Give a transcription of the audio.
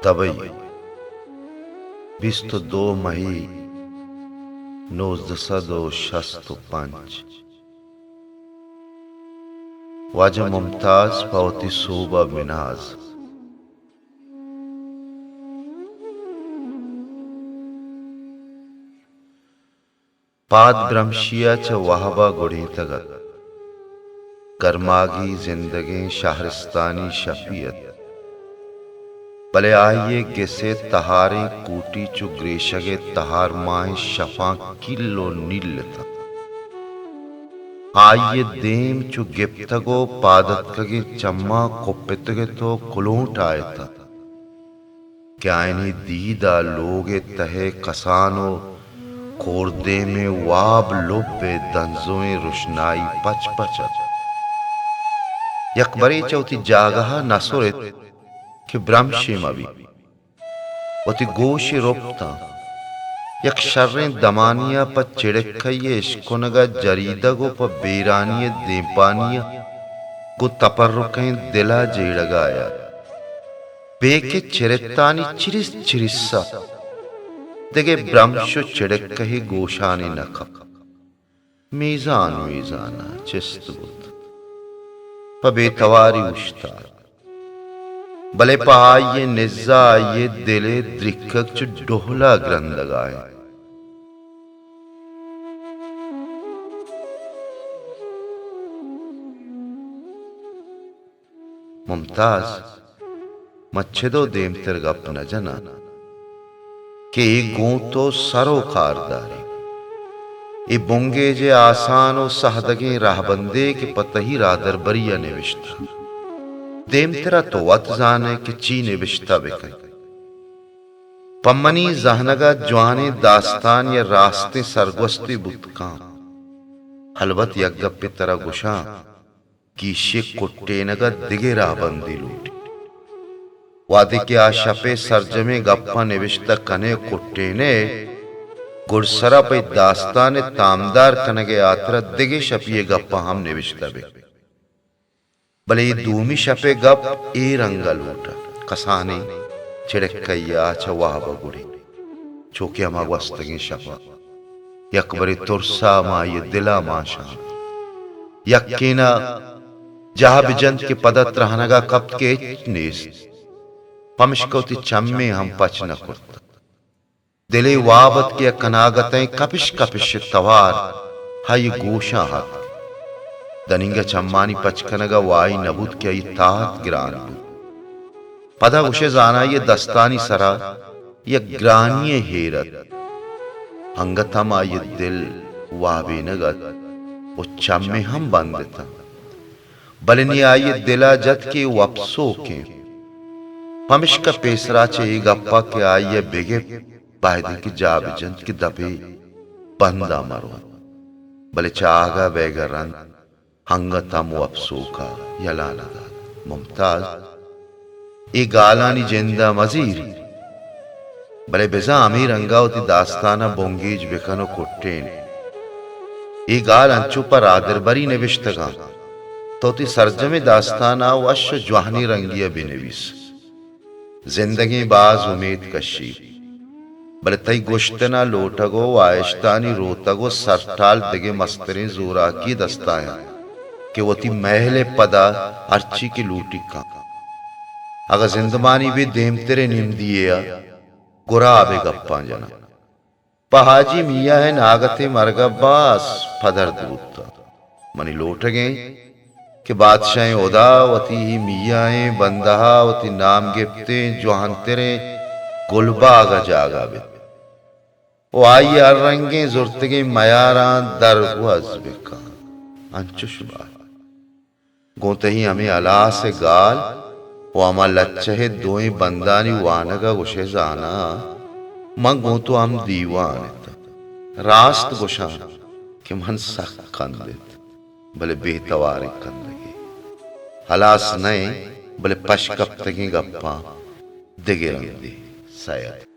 دبئی، بیست ءُ دو مئی نوزدہ سد ءُ شست ءُ پنچ۔ واجہ ممتاز پہ وتی سوب ءَ بناز۔ پاد برمشی ءَ چہ وھب ءَ گڑینتگ ات۔ گرماگی زندگیں شھرستانی شپی ات، بلے آئی ءِ گس ءِ تھاریں کوٹی چو گریشگ ءِ تھارماہیں شپاں کیل ءُ نیل اتنت۔ آئی ءِ دیم چو گپتگ ءُ پاد اتکگیں چماں کپتگ ات ءُ کلونٹ آیتنت۔ کہ آیانی دید ءَ لوگ ءِ تہ ءِ کسان ءُ کوردیمیں واب لب ءِ دنزوئیں رژنائی پچ پچ ات۔ یک برے چہ وتی جاگہ ءَ نہ سرت کہ برمشے مہ بیت۔ وتی گوش ئے رپتاں۔ یک شریں دمانے ءَ پہ چڑکئی ءِ اشکنگ ءَ جریدگ ءُ پہ بیرانی ءِ دیمپانی ءَ گوں تپرکیں دل ءَ جیڑگ ءَ ات۔ بے کہ چرتانی چریس چریس ءَ دگہ برمش ءُ چڑکہے گوشانی نہ کپت۔ میزان میزان ءَ چست بوت۔ پہ بے تواری اوشتات۔ بلے پہ آئی ءِ نز ءَ آئی ءِ دل ءِ درکگ چو ڈہل ءَ گرندگ ءَ ات۔ ممتاز، من چدو دیمتر گپ نہ جناں کہ اے گوں تو سر ءُ کاردارے۔ اے بنگیج ءِ آسان ءُ سہدگیں رہبندے کہ پہ تئی رادربری ءَ نبشتہ۔ دیمتر ءَ تو وت زان ئے کہ چی نبشتہ بہ کن۔ پہ منی زہنگ ءَ جوانیں داستان یا راستیں سرگوستے بوت کن۔ البت یک گپے ترا گوشاں، کہ ایشی ءِ کٹینگ ءَ دگہ رہبندے لوٹیت۔ وہدے کہ آ شپ ءِ سرجمیں گپاں نبشتہ کن ئے ءُ کٹین ئے، گڈسر ءَ پہ اے داستان ءِ تامدار کنگ ءِ ہاترا دگہ شپی ءِ گپاں ہم نبشتہ بہ کن۔ بلے اے دومی شپ ءِ گپ اے رنگ ءَ لوٹ اَنت، کسانیں چڑکئی ءَ چہ واب ءَ گڑینت۔ چو کہ ہما گوستگیں شپ ءَ یک برے ترس ءَ ہمائی ءِ دل ءَ مانشانت۔ یکین ءَ جاہ بہ جنت کہ پدا ترہنگ ءَ کپت کہ ہچ نیست، پمشکہ وتی چمے ہم پچ نہ کرت۔ دل ءِ واب ات کہ یک اناگتئیں کپش کپش ءِ توار آئی ءِ گوشاں اتک۔ دنیگہ چمانی پچ کنگ ءَ واہی نہ بوت کہ آئی ءِ تاہت گران بوت۔ پدا گوشئے زانائی ءِ دستانی سرا یک گرانی ءِ ہیر ات۔ انگت ہم آئی ءِ دل وابینگ ات ءُ چمے ہم بند اتاں۔ بلے نی آئی ءِ دل ءَ جت کہ اے وپسوک انت۔ پمشکہ پیسرا چہ اے گپ ءَ کہ آئی ءَ بہ گپت، باید انت کہ جاہ بہ جنت کہ دپے بند ءَ مہ روت۔ بلے چہ آگاہ بئیگ ءَ رند انگت ہم وپسوک ءَ یلہ نہ دات۔ ممتاز! اے گالانی جند ءَ مہ زیر، بلے بزاں ہمے رنگ ءَ وتی داستان ءَ بنگیج بہ کن ءُ کٹین۔ اے گال انچو پہ رادربری نبشتگ انت، تو وتی سرجمیں داستان ءَ وش ءُ جوانیں رنگے ءَ بہ نبیس۔ زندگیں باز امیت کشی، بلے تئی گوشتن ءُ لوٹگ ءُ واہشتانی روتگ ءُ سرٹال دگہ مستریں زوراکی دست ءَ انت کہ وتی مہل ءِ پدا ہرچی کہ لوٹی کن۔ اگاں زندمانی بی دیمتر ءِ نمدی ءَ گراب ءِ گپاں جناں۔ پہ حاجی میاں ءِ ناگتیں مرگ ءَ باز پدرد بوتاں۔ منی لوٹگ انت کہ بادشاہیں ہدا وتی میاں ءِ بندہ ءَ وتی نام گپتیں جوانتریں گلباگ ءَ جاگہ بت ءُ آئی ءِ ہر رنگیں زرتگیں میاراں درگوز بہ کن۔ انچش بات۔ گوں تئی ہمے ہلاس ءِ گال ءُ ہما لچہ ءِ دوئیں بندانی وانگ ءَ گوشئے زاناں، من گوں تو ہم دیوان اتاں۔ راست گوشاں کہ من سک کندت، بلے بے تواریں کندگے۔ ہلاس نہ ایں، بلے پش کپتگیں گپاں دگہ رندے۔ سید۔